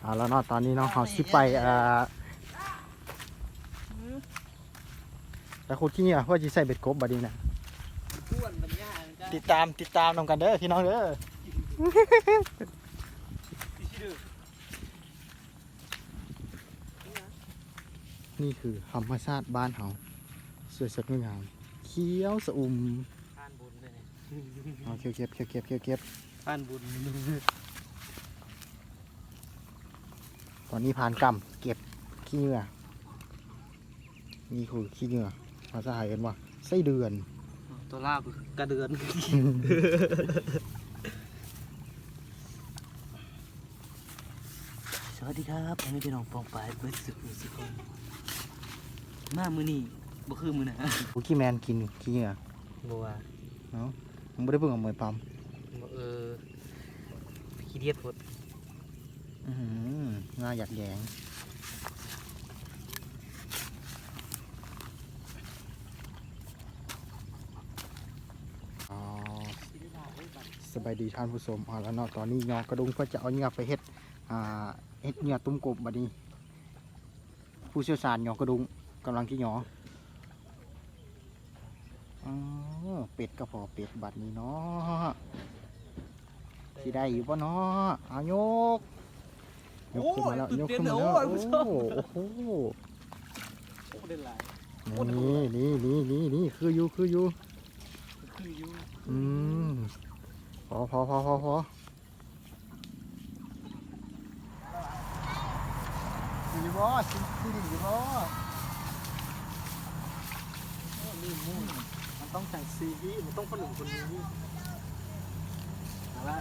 ເອົາລະເນາະ ຕອນນີ້ເນາະ ເຮົາຊິໄປ ເອີ ໄປຂຸດຂີ້ເຫຍື້ອ ເພື່ອຊິໃສ່ເບັດກົບບັດນີ້ນະ. ຕິດຕາມ ຕິດຕາມນຳກັນເດີພີ່ນ້ອງເດີ. ນີ້ຄືທຳມະຊາດບ້ານເຮົາ ສວຍສົດງົດງາມ ຂຽວຊະອຸ່ມ. ຜ່ານບຸນເລີຍນີ້ ເອົາ ຂຽວເກັບ ຂຽວເກັບ ຂຽວເກັບ ຜ່ານບຸນ. ຕອນນີ້ຜ່ານກຳເກັບຂີ້ເຫຍື້ອ. ນີ້ຄືຂີ້ເຫຍື້ອ ພາສາໄທເອີ້ນວ່າໄສ້ເດືອນ. ຕົວລາວກະເດືອນ. ສະຫວັດດີຄັບ ພໍ່ແມ່ພີ່ນ້ອງປ້ອງປາຍເບິດສຸກຜູ້ສຸກຄົນ. ມາມື້ນີ້ບໍ່ຄືມື້ໜ້າ. ຜູ້ຂີ້ແມ່ນກິນຂີ້ເຫຍື້ອ. ບໍ່ວ່າ. ເອົ້າ ມຶງບໍ່ໄດ້ເບິ່ງເອົາມວຍປ້ຳ. ບໍ່ ເອີ ຂີ້ດຽດໂພດ. ອື ໜ້າຢາກແຍງ. ອໍ ສະບາຍດີທ່ານຜູ້ຊົມ. ເອົາລະເນາະ ຕອນນີ້ຍໍກະດຸງເພື່ອຈະເອົາເຫຍື່ອໄປເຮັດ ອ່າ ເຮັດເຫຍື່ອຕຸ້ມກົບບັດນີ້. ຜູ້ຊ່ຽວຊານຍໍກະດຸງກຳລັງຊິຍໍ. ອໍ ເປັດກະເພາະເປັດບັດນີ້ເນາະ ຊິໄດ້ຢູ່ບໍ່ເນາະ? ເອົາ ຍົກ ຍົກຂຶ້ນມາແລ້ວ ໂອ້ຍ ຍົກຂຶ້ນມາແລ້ວ. ຕື່ນເຕັ້ນເດີ ໂອ້ຍ ໂອ້ໂຫ ໂອ້ ໄດ້ຫຼາຍ. ນີ້ ນີ້ ນີ້ ນີ້ ນີ້ ຄືຢູ່ ຄືຢູ່ ຄືຢູ່. ອືມ ພໍ ພໍ ພໍ ພໍ ພໍ. ດີບໍ່? ຊິ ຊິດີຢູ່ບໍ່? ໂອ້ ນີ້ ນີ້ ມັນຕ້ອງຈັ່ງຊີ້ ມັນຕ້ອງຄົນໜຶ່ງຄົນນີ້. ມາລະ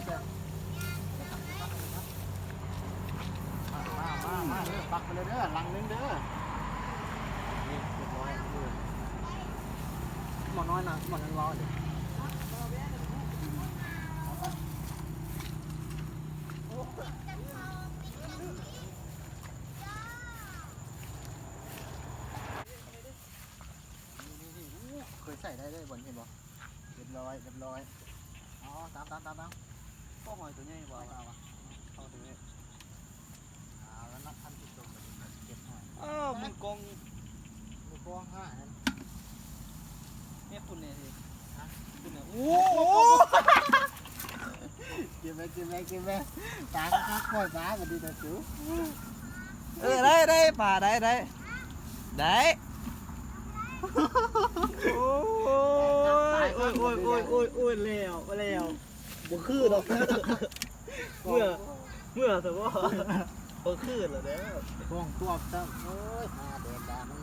ມາ ມາ ມາ ມາເດີ ປັກໄປເລີຍເດີ ຫຼັງໜຶ່ງເດີ. ນີ້ ຮຽບຮ້ອຍ ໝໍນ້ອຍນະ ໝໍນ້ອຍເວົ້າເດີ. ນີ້ໆໆ ໂອ້ ເຄີຍໃສ່ໄດ້ເລີຍ ເຫັນບໍ່? ຮຽບຮ້ອຍ ຮຽບຮ້ອຍ. ອໍ ຕາມ ຕາມ ຕາມ ຕາມ. ໂອ້ ຫອຍໂຕໃຫຍ່ບໍ່? ເອົາ ເອົາ ເອົາເດີ. ເອົາລະເນາະ ທ່ານຜູ້ຊົມ ເກັບຫອຍ. ອ້າວ ມືກ້ອງ ມືກ້ອງຫາຍ. ເຮັດພຸ້ນແດ່ຕິ ຮະ ພຸ້ນນະ. ໂອ້ ເກັບໄວ້ ເກັບໄວ້ ເກັບໄວ້. ຕາຄັກໆ ປ່ອຍປາບັດນີ້ນະສູ. ເອີ ໄດ້ ໄດ້ ປາໄດ້ ໄດ້ ໄດ້. ໂອ້ຍ ໂອ້ຍ ໂອ້ຍ ແລ້ວ ແລ້ວ. ບໍ່ຄືດອກ ເມື່ອ ເມື່ອຊະບໍ່ ບໍ່ຄືລະເດີ. ຫ້ອງກວບຊ້ຳ. ໂອ້ຍ ຫາແດດດາມັນ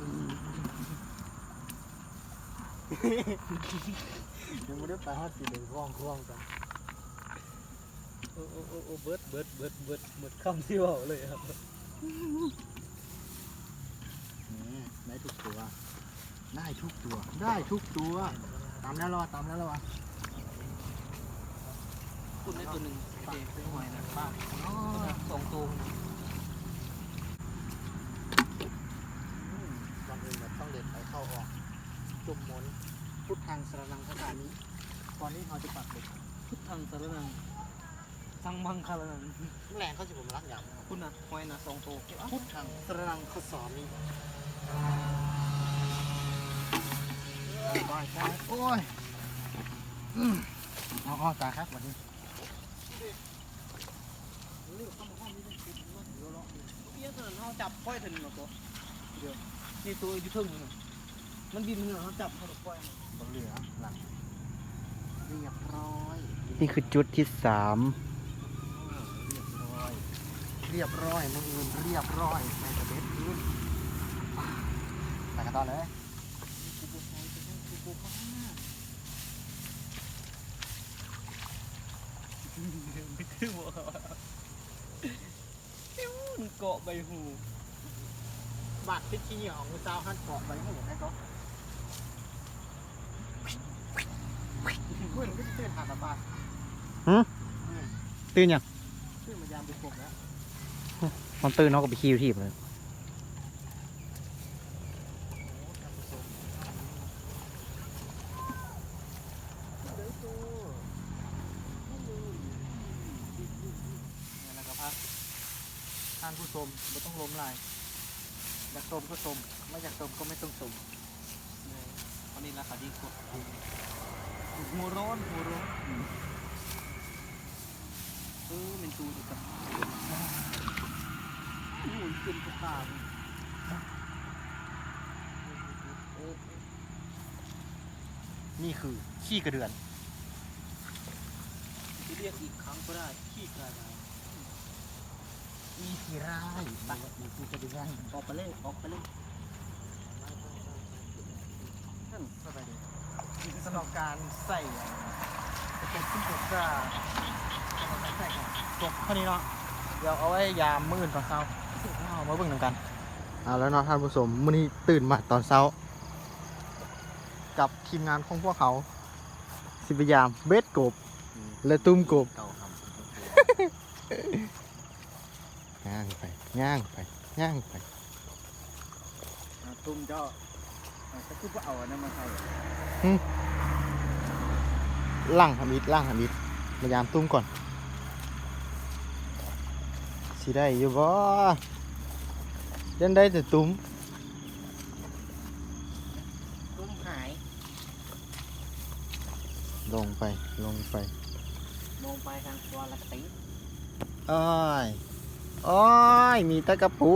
ຍັງບໍ່ໄດ້ໄປຮອດຊິໄດ້ຫ້ອງກວບຊ້ຳ. ໂອ້ ໂອ້ ໂອ້ ໂອ້ ເບິດ ເບິດ ເບິດ ເບິດ ເບິດຄຳທີ່ເວົ້າເລີຍ. ນີ້ ໄດ້ທຸກຕົວ ໄດ້ທຸກຕົວ ໄດ້ທຸກຕົວ. ຕຳແລ້ວລະ ຕຳແລ້ວລະ. ຄຸນໄດ້ຕົວໜຶ່ງ ເດ ຫອຍນະ ປາກ ສອງໂຕນະ. ອືມ ກ່ອນອື່ນກໍຕ້ອງເດັດໄປເຂົ້າອອກ ຈຸ່ມມົນ ພຸດທັງສະລະນັງຄະສາມິ. ກ່ອນນີ້ເຮົາຈະປັກເປັນ ພຸດທັງສະລະນັງ ສັງມັງຄາລະນັງ. ແລງເຂົາຊິບໍ່ມາລັກຢາມ. ພຸ້ນນະ ຫອຍນະ ສອງໂຕ. ພຸດທັງສະລະນັງຄະສາມິ. ໂອ້ຍ ອືມ ເອົາ ເອົາ ຕາຍຄັກບັດນີ້. ເຮົາຈັບປ່ອຍເຖິງແລ້ວກໍ ດຽວ ນີ້ໂຕຢູ່ເທິງນີ້ນະ ມັນບິນເຮືອ ເຮົາຈັບ ເຮົາປ່ອຍ ບໍ່ເຫຼືອຫຼັງ. ຮຽບຮ້ອຍ. ນີ້ຄືຈຸດທີສາມ. ຮຽບຮ້ອຍ ຮຽບຮ້ອຍ ມື້ອື່ນຮຽບຮ້ອຍ ໃສ່ຕະເບັດຄືນ. ໄປກັນຕໍ່ເລີຍ. ຄືບໍ່ ມັນເກາະໃບຫູ ບາດຕິດຂີ້ເຫຍື້ອອອກມື້ເຊົ້າຫັ້ນເກາະໃບຫູແມ່ນບໍ່? ເບິ່ງຄືຊິຕື່ນຫາຕາປາ. ຫື? ອືມ ຕື່ນຫຍັງ? ຕື່ນມາຢາມບຸກບົກແລ້ວ. ມັນຕື່ນເຮົາກໍໄປຂີ່ຖີບເລີຍ. ແລ້ວກໍພັກ ພັ ທ່ານຜູ້ຊົມ ບໍ່ຕ້ອງລົມຫຼາຍ ຢາກຊົມກໍຊົມ ບໍ່ຢາກຊົມກໍບໍ່ຕ້ອງຊົມ. ອັນນີ້ລາຄາດີກວ່າ ຫົວຮ້ອນ ຫົວຮ້ອນ. ເອີ ແມ່ນຕູດກັບ ໂອ້ຍ ຂຶ້ນກັບຕາ. ນີ້ຄືຂີ້ກະເດືອນ ຊິຮຽກອີກຄັ້ງກໍໄດ້ ຂີ້ກະເດືອນ. ອີຂີ້ຮ້າຍ ບັກ ອີຂີ້ກະເດືອນ ອອກໄປເລີຍ ອອກໄປເລີຍ. ສຳລັບການໃສ່ສະເກັດຂຶ້ນຕົວເສື້ອ ສຳລັບການໃສ່ຂອງກົບເທົ່ານີ້ເນາະ ດຽວເອົາໄວ້ຍາມມື້ອື່ນຕອນເຊົ້າ ເຮົາມາເບິ່ງນຳກັນ. ເອົາລະເນາະທ່ານຜູ້ຊົມ ມື້ນີ້ຕື່ນມາຕອນເຊົ້າ ກັບທີມງານຂອງພວກເຮົາ ຊິໄປຢາມເບັດກົບ ແລະ ຕຸ້ມກົບ. ຍ່າງໄປ ຍ່າງໄປ ຍ່າງໄປ. ອ່າ ຕຸ້ມເຈົ້າ ອ່າ ເຈົ້າຄືບໍ່ເອົາອັນນັ້ນມາໃສ່? ຫຶ ຫຼັງທຳອິດ ຫຼັງທຳອິດ ມາຢາມຕຸ້ມກ່ອນ ຊິໄດ້ຢູ່ບໍ່? ຢ້ານໄດ້ແຕ່ຕຸ້ມ. ຕຸ້ມຫາຍ. ລົງໄປ ລົງໄປ ລົງໄປທາງຂວາແລ້ວກໍຕິດ. ໂອ້ຍ ໂອ້ຍ ມີແຕ່ກະປູ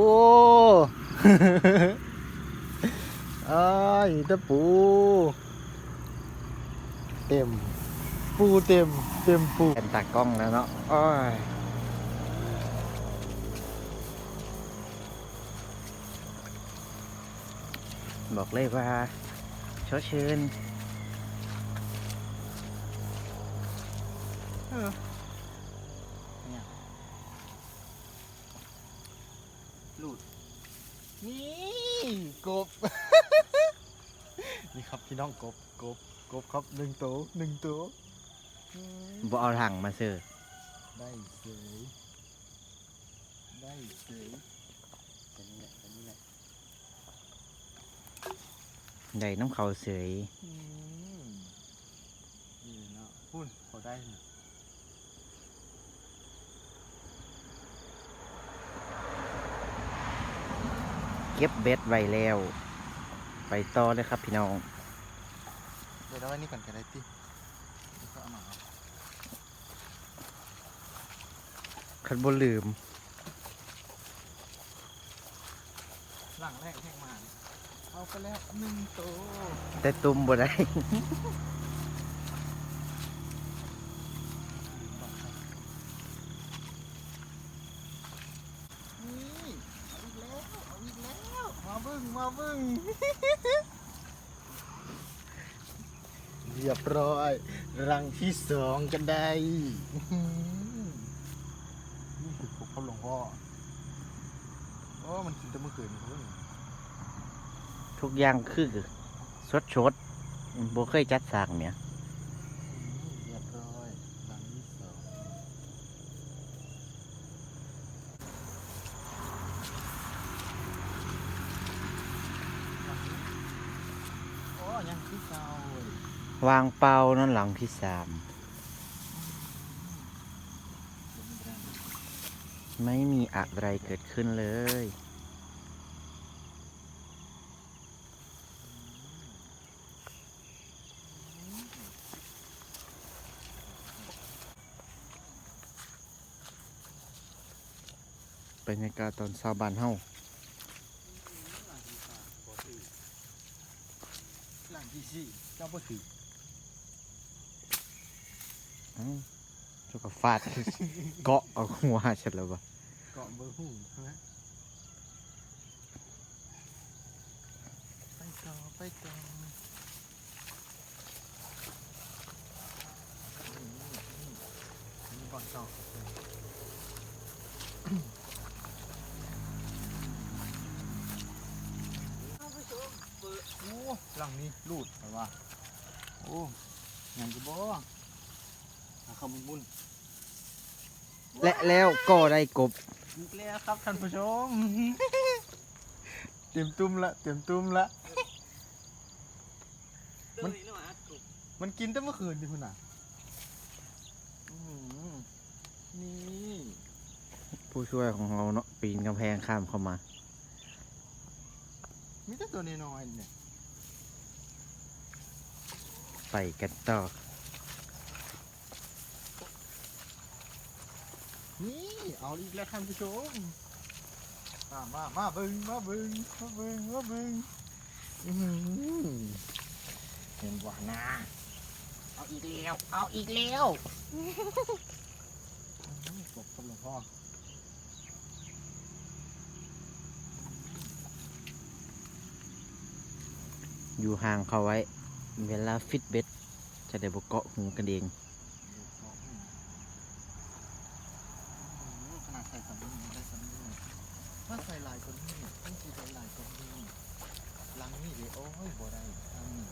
ໂອ້ຍ ມີແຕ່ປູ ເຕັມ ປູເຕັມ ເຕັມປູ. ເປັນຕາກ້ອງແລ້ວເນາະ ໂອ້ຍ. ບອກເລີຍວ່າຊົດຊື່ນ. ເອີ ຫຼຸດ. ນີ້ ກົບ ນີ້ຄັບພີ່ນ້ອງ ກົບ ກົບ ກົບຄັບ ໜຶ່ງໂຕ ໜຶ່ງໂຕ. ອືມ ບໍ່ເອົາຖັງມາເສີ ໄດ້ເສີຍ ໄດ້ເສີຍ. ຕົວນີ້ແຫຼະ ຕົວນີ້ແຫຼະ ໄດ້ນຳເຂົາເສີຍ. ອືມ ນີ້ເນາະ ພຸ້ນ ເຂົາໄດ້. ເກັບເບັດໄວ້ແລ້ວ ໄປຕໍ່ເລີຍຄັບພີ່ນ້ອງ. ເບັດເອົາໄວ້ນີ້ກ່ອນກໍໄດ້ຕິ ແລ້ວກໍເອົາມາ. ຄັນບໍ່ລືມ. ຫຼັງແລກແຮງມານ ເອົາໄປແລ້ວໜຶ່ງໂຕ ແຕ່ຕຸ້ມບໍ່ໄດ້. ນີ້ ເອົາອີກແລ້ວ ເອົາອີກແລ້ວ ມາເບິ່ງ ມາເບິ່ງ. ຮຽບຮ້ອຍ ຫຼັງທີສອງກໍໄດ້. ນີ້ຄືຄົບກັບຫຼວງພໍ່. ໂອ້ ມັນກິນແຕ່ມື້ຄືນພຸ້ນ. ທຸກຢ່າງຄືສົດໆ ບໍ່ເຄີຍຈັດສາກເມຍ. ຮຽບຮ້ອຍ ຫຼັງທີສອງ. ໂອ້ ຍັງຄືເກົ່າເວີຍ ວ່າງເປົ່ານັ້ນ. ຫຼັງທີສາມ ໄມ່ມີອະໄລເກີດຂຶ້ນເລີຍ. ບັນຍາກາດຕອນເຊົ້າບ້ານເຮົາ. ຫຼັງທີສີ່ ເຈົ້າບໍ່ຖືກ. ເອົ້າ ເຈົ້າກໍຟາດ ເກາະເອົາຫົວຊັ້ນລະບໍ່. ເກາະບໍ່ຮູ້ນະ. ໄປຕໍ່ ໄປຕໍ່. ນີ້ ນີ້ ນີ້ ນີ້ບ່ອນເກົ່າ. ໂອ້ ຫຼັງນີ້ຫຼຸດ ຂ້ອຍວ່າ. ໂອ້ ຍັງຢູ່ບໍ່? ຫາເຂົ້າໝຸ່ນໆ. ແລະແລ້ວກໍໄດ້ກົບອີກແລ້ວຄັບທ່ານຜູ້ຊົມ. ເຕັມຕຸ້ມລະ ເຕັມຕຸ້ມລະ. ມັນ ມັນກິນແຕ່ເມື່ອຄືນນີ້ພຸ້ນນະ. ອືມ ນີ້ ຜູ້ຊ່ວຍຂອງເຮົາເນາະ ປີນກຳແພງຂ້າມເຂົ້າມາ. ມີແຕ່ຕົວນ້ອຍໆນີ້ແຫຼະ. ໄປກັນຕໍ່. ນີ້ ເອົາອີກແລ້ວທ່ານຜູ້ຊົມ. ມາ ມາ ມາເບິ່ງ ມາເບິ່ງ ມາເບິ່ງ ມາເບິ່ງ. ອື ເຫັນບໍ່ນະ? ເອົາອີກແລ້ວ ເອົາອີກແລ້ວ. ອື ກົບ ກົບຫຼວງພໍ່. ຢູ່ຫ່າງເຂົາໄວ້ ເວລາຟິດເບັດ ຈະໄດ້ບໍ່ເກາະຫູກັນເອງ. ອືມ ຂະໜາດໃສ່ສຳນີ້ຍັງໄດ້ສ່ຳນີ້ ຖ້າໃສ່ຫຼາຍກວ່ານີ້ ມັນຊິໄດ້ຫຼາຍກວ່ານີ້. ຫຼັງນີ້ເດ້ ໂອ້ຍ ບໍ່ໄດ້ ຫຼັງນີ້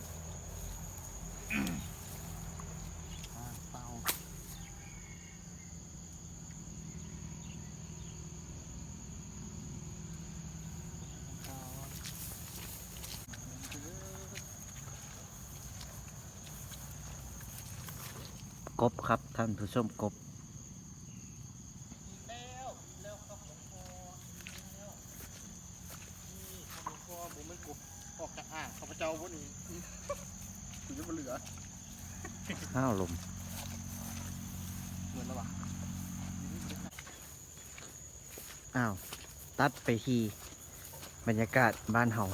ອ່າ ເຕົາ. ກົບຄັບທ່ານຜູ້ຊົມ ກົບ. ອີກແລ້ວ ແລ້ວຄັບ ຫຼວງພໍ່ ອີກແລ້ວ. ນີ້ ຂ້າພະເຈົ້າບໍ່ແມ່ນກົບອອກຈາກອ່າງຂ້າພະເຈົ້າບໍ່ນີ້? ກູຍັງບໍ່ເຫຼືອ. ອ້າວ ລົມ ເໝືອນແລ້ວຫວາ? ອ້າວ ຕັດໄປທີ່ບັນຍາກາດບ້ານເຮົາ.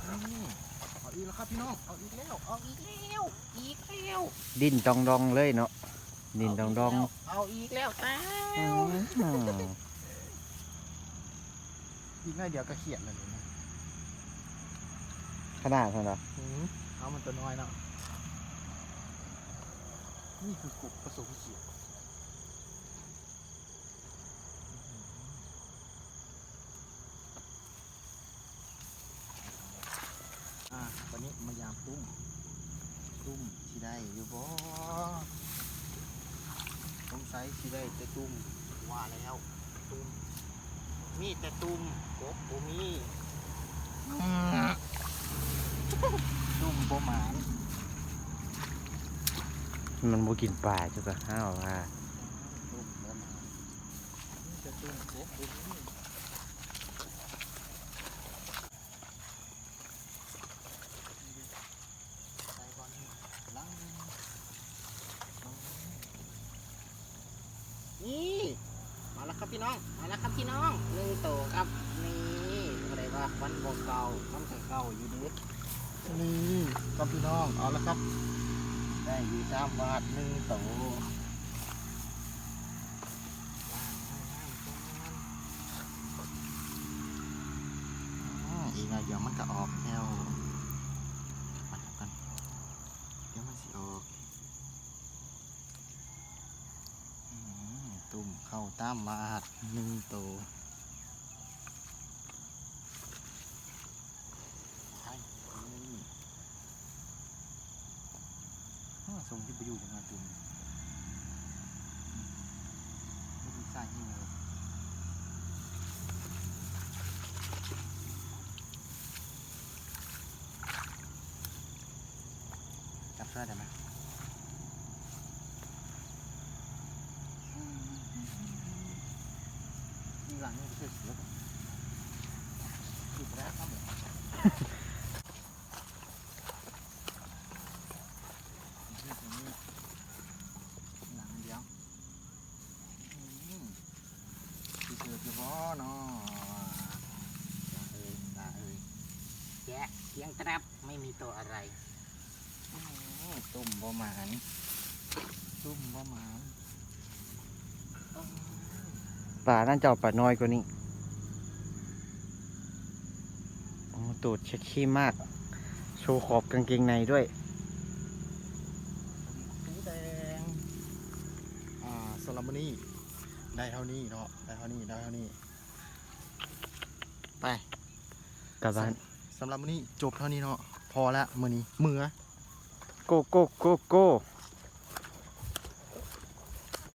ເອົາອີກແລ້ວຄັບພີ່ນ້ອງ ເອົາອີກແລ້ວ ເອົາອີກແລ້ວ ອີກແລ້ວ ດິ້ນດອງໆເລີຍເນາະ ດິ້ນດອງໆ. ເອົາອີກແລ້ວ ເອົາອີກແລ້ວ ຕາຍ. ອືມ ອີກໜ້ອຍດຽວກໍຂຽດແລ້ວນີ້ນະ ຂະໜາດນັ້ນເນາະ. ອືມ ເອົາມັນຕົວນ້ອຍເນາະ. ນີ້ຄືກົບປະສົມຂຽດ. ອ່າ ບາດນີ້ມາຢາມຕຸ້ມ ຕຸ້ມຊິໄດ້ຢູ່ບໍ່? ສົງໄສຊິໄດ້ແຕ່ຕຸ້ມ ວ່າແລ້ວ ຕຸ້ມ ມີແຕ່ຕຸ້ມ ກົບບໍ່ມີ. ຕຸ້ມບໍ່ໝານ ມັນບໍ່ກິນປາ ເຈົ້າກໍຫ້າວວ່າ ຕຸ້ມບໍ່ໝານ ມີແຕ່ຕຸ້ມ ກົບບໍ່ມີ. ໃສ່ກ່ອນນີ້ ຫຼັງໜຶ່ງ ນີ້ ມາແລ້ວຄັບພີ່ນ້ອງ ມາແລ້ວຄັບພີ່ນ້ອງ ໜຶ່ງໂຕຄັບ. ນີ້ ບໍ່ໄດ້ວ່າຄວັນບໍ່ເກົ່າ ຄວັນກໍເກົ່າຢູ່ເດ້. ນີ້ຄັບພີ່ນ້ອງ ເອົາລະຄັບ ໄດ້ຢູ່ສາມບາດ ໜຶ່ງໂຕ. ລ້າງໃຫ້ງາມກ່ອນ ອືມ ອີກໜ້ອຍດຽວມັນກໍອອກແລ້ວ ມັດກັນ ດຽວມັນຊິອອກ. ອືມ ຕຸ້ມເຂົ້າຕາມມາດ ໜຶ່ງໂຕ. ໄປ ອາ ສົ່ງທີ່ບໍ່ຢູ່ຈັງຫວະຕຸ່ມ ບໍ່ມີສາຍຍິງເລີຍ. ຈັບຊ່ອຍໄດ້ໄໝ? ອີ່ຫຼັງນີ້ກໍເສືອ ເສືອ ເສືອບໍ່ໄດ້ຄັບ ຫຼັງອັນດຽວ. ອືມ ຊິຖືກຢູ່ບໍ່ນໍ? ລາເອີຍ ລາເອີຍ ແຈະ ສຽງຕະແຕບ ໄມ່ມີໂຕອະໄລ. ອືມ ຕຸ້ມບໍ່ໝານ ຕຸ້ມບໍ່ໝານ. ປານັ້ນຈະເອົາປານ້ອຍກວ່ານີ້. ໂອ້ ໂຕເຊັກຊີມາກ ໂຊຂອບກາງເກງໃນດ້ວຍ ສີແດງ. ອ່າ ສຳລັບມື້ນີ້ໄດ້ເທົ່ານີ້ເນາະ ໄດ້ເທົ່ານີ້ ໄດ້ເທົ່ານີ້ ໄປ. ກັບບ້ານ ສຳລັບມື້ນີ້ຈົບເທົ່ານີ້ເນາະ ພໍລະມື້ນີ້ ເມືອ. ໂກ ໂກ ໂກ ໂກ.